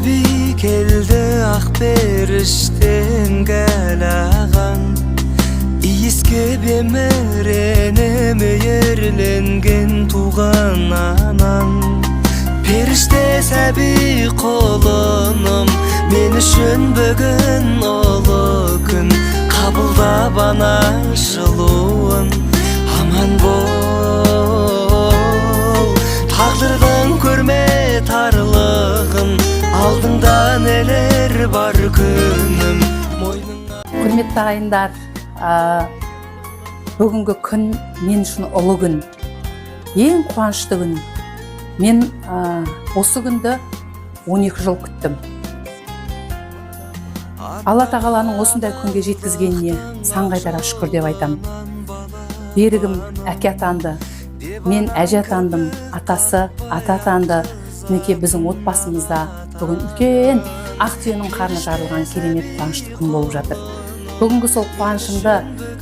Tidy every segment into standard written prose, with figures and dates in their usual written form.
Сәби келді ақ періштең кәл ағаң, иіскеп еміреніп мейірленген туған анаң. Періште сәби құлыным, мен үшін бүгін ұлы күн, қабылдап ана жылуын, аман бол. Тағдырдың көрме тарлығын, алдыңда нелер бар күнім, мойныңа. Құрметті ағайындар, бүгінгі күн мен үшін ұлы күн, ең қуанышты күн. Мен осы күнді 12 жыл күттім. Алла тағаланың осындай күнге жеткізгеніне сан қайтара шүкір деп айтамын. Берігім әке атанды, мен әже атандым, атасы ата атанды. Мінекей біздің отбасымызда бүгін үлкен ақ түйенің қарны жарылған керемет қуанышты күн болып жатыр. Бүгінгі сол қуанышымды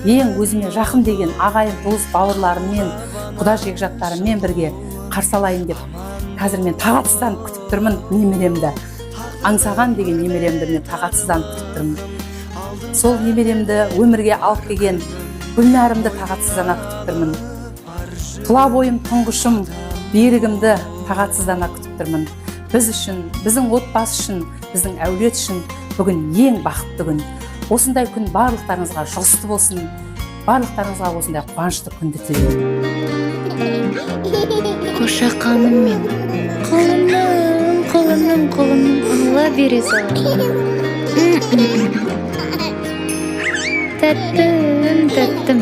ең өзіме жақын деген ағайын, туыс, бауырларыммен, құда жекжаттарыммен бірге қарсы алайын деп қазір мен тағатсызданып күтіп тұрмын немеремді. Аңсаған деген немеремді мен тағатсызданып күтіп тұрмын. Сол немеремді өмірге алып келген Гүлнарымды тағатсыздана күтіп тұрмын. Тұла бойым тұңғышым Берігімді тағатсыздана күтіп тұрмын. Біз үшін, біздің отбасы үшін, біздің әулет үшін бүгін ең бақытты күн. Осындай күн барлықтарыңызға жұғысты болсын, барлықтарыңызға осындай қуанышты күнді тілеймін. Қошақаным мен, құлыным, құлыным, құлыным, алла бере саламын. Тәттім, тәттім.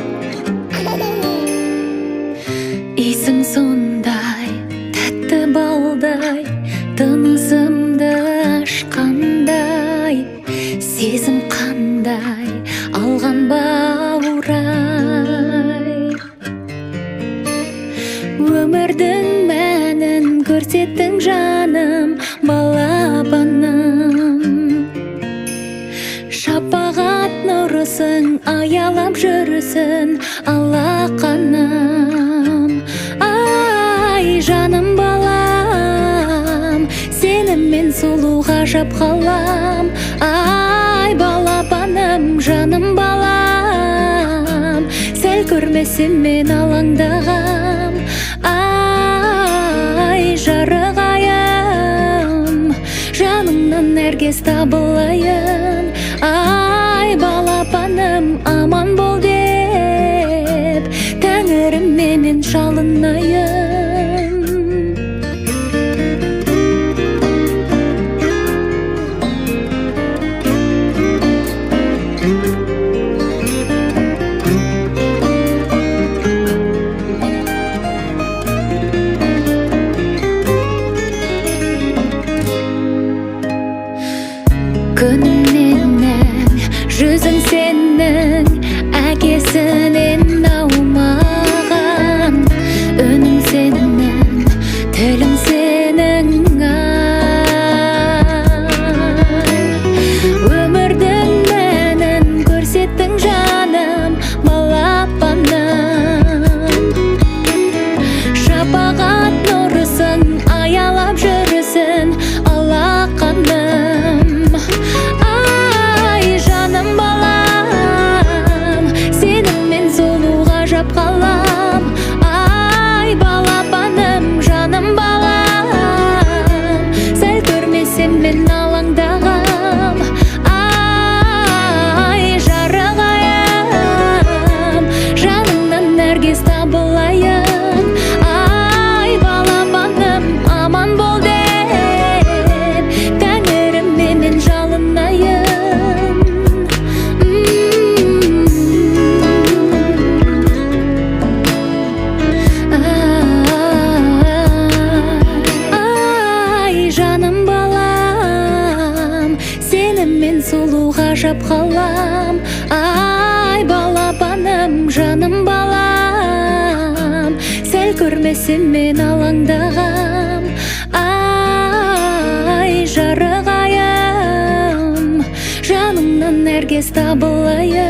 Иісің сондай, тәтті балдай, тынысымды ашқандай, сезім қандай, алған баурай. Өмірдің мәнін көрсеттің жаным, балапаным. Шапағат нұрысың аялап жүрсін алақаным. Ай, жаным балам, сені мен сұлу ғажап қалам. Ай, балапаным, жаным балам, сәл көрмесем мен алаңдағам. Ай, жарық айым, жаныңнан нәргес табылайын. Ай, балапаным, аман бол деп тәңіріме мен жалынайын. Күнім менің, жүзің сенің, әкесінен аумаған. Үнің сенің, тілің сенің, ай. Өмірдің мәнін көрсеттің жаным, балапаным. Шапағат нұрысың аялап жүрсін алақаным. Ай, жаным балам, сені мен сұлу ғажап қалам. Ай, балапаным, жаным балам, сәл көрмесем мен алаңдағам. Ай, жарық айым, жаныңнан нәргес табылайын. Ай, балапаным, аман бол деп тәңіріме мен жалынайын. Ай, жаным балам, сені мен сұлу ғажап қалам. Ай, балапаным, жаным балам, сәл көрмесем мен алаңдағам. Ай, жарық айым, жаныңнан нәргес табылайын.